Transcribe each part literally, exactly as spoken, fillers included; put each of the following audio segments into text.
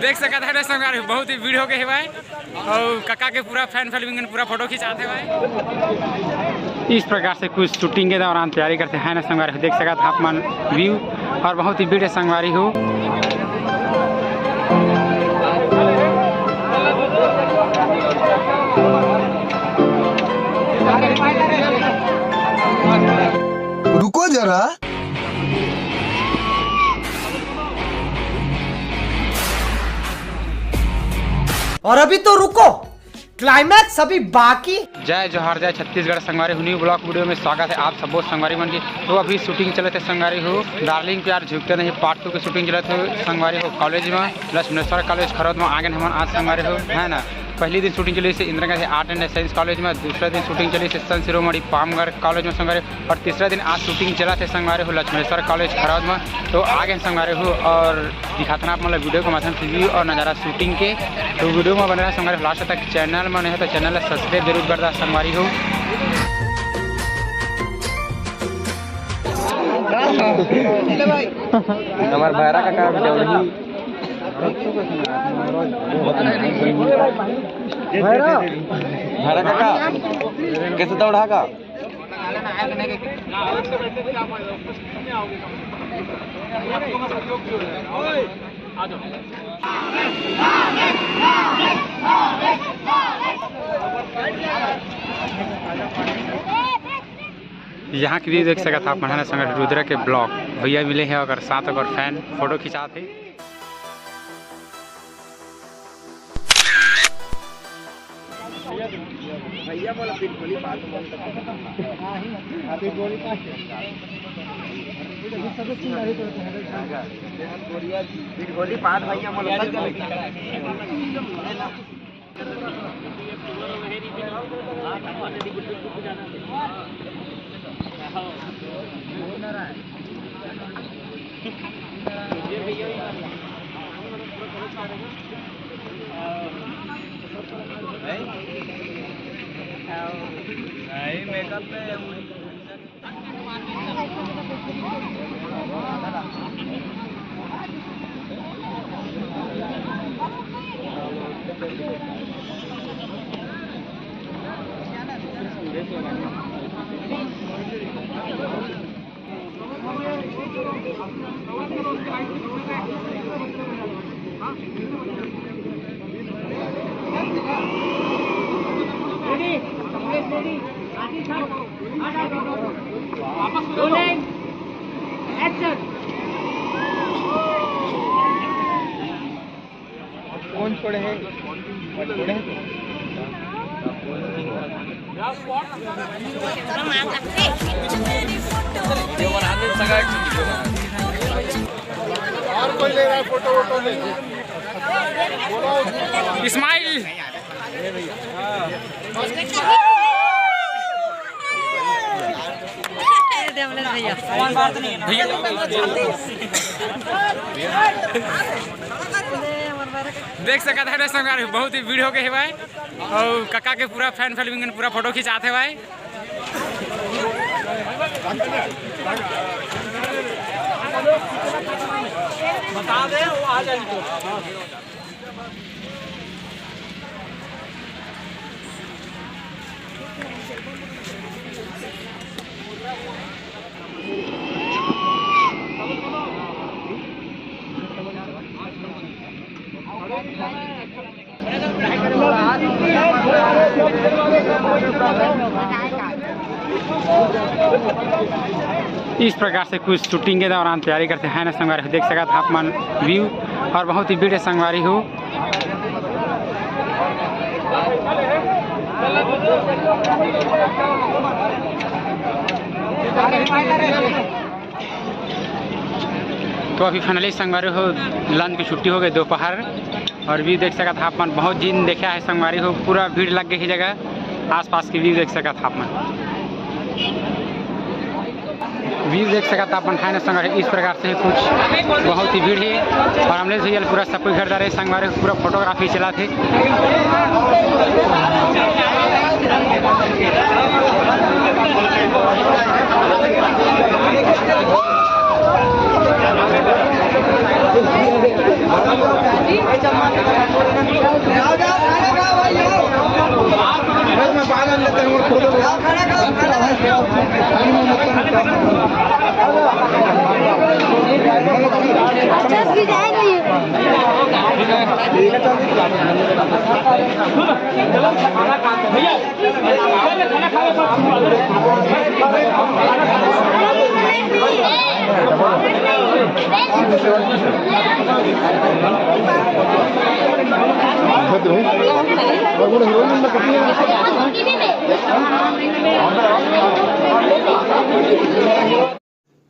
देख सकत हन संगवारी, बहुत ही भीड़ हो गए हे भाई। अउ कका के पूरा फैन फॉलोइंग, पूरा फोटो खिंचात हे भाई। इस प्रकार से कुछ शूटिंग के दौरान तैयारी करते हैं ना संगवारी हो, देख सकत आप मन व्यू, और बहुत ही भीड़ है संगवारी हो। रुको जरा। और अभी तो रुको, क्लाइमैक्स अभी बाकी। जय जोहार, जय छत्तीसगढ़ संगवारी हो, न्यू ब्लॉग वीडियो में स्वागत है आप सबो संगवारी मन के। तो अभी शूटिंग चलत हे संगवारी हो, डार्लिंग प्यार झुकते नहीं पार्ट टू के शूटिंग चलत हे संगवारी हो कॉलेज में, लक्ष्मेश्वर कॉलेज खरौद में आगे हमन आज संगवारी हो, है ना। पहली दिन शूटिंग चली से Indira Gandhi art and science college में, दूसरा दिन शूटिंग चली से संत शिरोमणि पामगढ़ कॉलेज में संगवारी हो, और तीसरा दिन आज शूटिंग चला थे संगवारी हो लक्ष्मेश्वर कॉलेज खरौद में। तो आगे संगवारी हो और दिखाथन आप मन ला वीडियो के माध्यम से व्यू और नज़ारा शूटिंग के। तो वीडियो में बने रहा संगवारी हो लास्ट तक। चैनल में नहीं है तो चैनल ला सब्सक्राइब जरूर कर दा संगवारी हो। हमार भैरा का काम जरूरी। भैरा काका, कैसे दौड़ा का? यहाँ के व्यू देख सकत आप मन ह संगवारी हो, रुद्रा के ब्लॉग भैया मिले हे, ओकर साथ ओकर फैन फोटो खिंचात हे। भैया बोला बिरघोली पाद। बिरघोली पाद भैया बोला। नहीं, मेकअप में कौन छोड़े हे? छोड़े हे? और कोई ले रहा है फोटो वोटो ले? इस्माइल। भैया। देख सकत हन संगवारी, बहुत ही भीड़ हो गए हे भाई। अउ कका के पूरा फैन फॉलोइंग, पूरा फोटो खिंचात हे भाई। बता दे, वो आ जाएगी। इस प्रकार से कुछ शूटिंग के दौरान तैयारी करते हैं ना संगवारी हो, देख सकत आप मन व्यू, और बहुत ही भीड़ है संगवारी हो। तो अभी finally संगवारी हो, लंच की छुट्टी हो गई दोपहर, और व्यू देख सकत आप मन, बहुत झिन देखे हे संगवारी हो, पूरा भीड़ लग गई हे जगह। आसपास के व्यू देख सकत आप मन, व्यू देख सकत आप मन है ना संगवारी, इस प्रकार से कुछ बहुत ही भीड़ है। और अमलेश भैया पूरा सब कोई घर जा रहे संगवारी, पूरा फोटोग्राफी चला थे।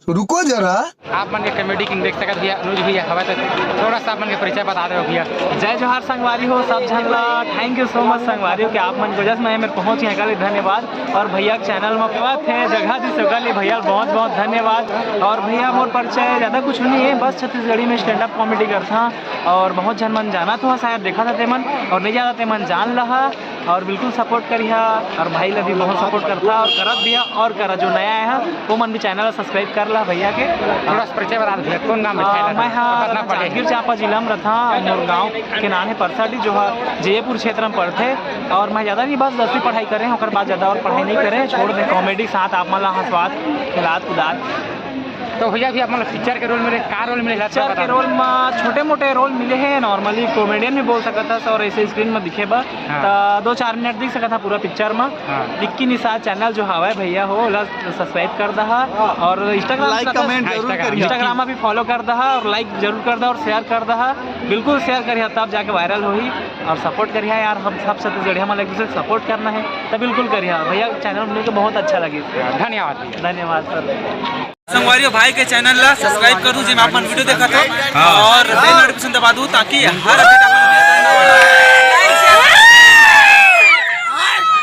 रुको जरा। आप मन के कॉमेडी किंग देख सकत भैया, अनुज भैया हवय, तो थोड़ा सा आप मन के परिचय बता दो भैया। जय जोहार संगवारी हो सब झन ला। Thank you so much संगवारी हो कि आप मन के वजह से मैं मेर पहुंच गया, काले धन्यवाद। और भैया के चैनल में बात है जगह दी सका ले भैया, बहुत बहुत धन्यवाद। और भैया मोर परिचय ज़्यादा कुछ नहीं है, बस छत्तीसगढ़ी में स्टैंड अप कॉमेडी करता और बहुत झन मन जाना तो शायद देखा था ते मन, और नहीं जाना ते मन जान लहा। और बिल्कुल सपोर्ट करिहा, और भाई ला भी बहुत सपोर्ट करता और करत भी है और करा, जो नया आया है वो मन भी चैनल ला सब्सक्राइब कर ला भैया के। थोड़ा सा परिचय बता दे, कौन गांव में आ, था? मैं हाँ, पता ना पड़े। जांजगीर चांपा जिला में रहता, मोर गांव के नाम है परसाडी, जो है जयपुर क्षेत्र में पड़ते। और मैं ज़्यादा नहीं, बस दसवीं पढ़ाई करे, ओकर बाद ज़्यादा और पढ़ाई नहीं करे, छोड़ दे। कॉमेडी के साथ आप मन ला हंसवात, खिलात, कुदात। तो भैया भी आप मतलब पिक्चर के रोल में रहे, का रोल में रहे? पिक्चर के रोल में छोटे मोटे रोल मिले हैं, नॉर्मली कॉमेडियन भी बोल सकता था और ऐसे स्क्रीन में दिखे बा। हाँ। तो दो चार मिनट दिख सकता था पूरा पिक्चर में। हाँ। विक्की निषाद चैनल जो हवा है भैया हो, ओला सब्सक्राइब कर दहा और इंस्टाग्राम, लाइक, कमेंट जरूर करिहा। इंस्टाग्राम में भी फॉलो कर दहा और लाइक जरूर कर दहा और शेयर कर दहा, बिल्कुल शेयर करिहा, तब जाके वायरल होही। और सपोर्ट करिहा यार, हम सब छत्तीसगढ़िया मन एक दूसरे को सपोर्ट करना है, तो बिल्कुल करिहा भैया। चैनल मिल के बहुत अच्छा लगे। धन्यवाद। धन्यवाद सर। संगवारी हो, भाई के चैनल ला सब्सक्राइब कर दू, जेमा आप मन वीडियो देखत हो, हाँ। और बेल नोटिफिकेशन दबा दू, ताकि हर अपडेट आप मन मिलत रहे।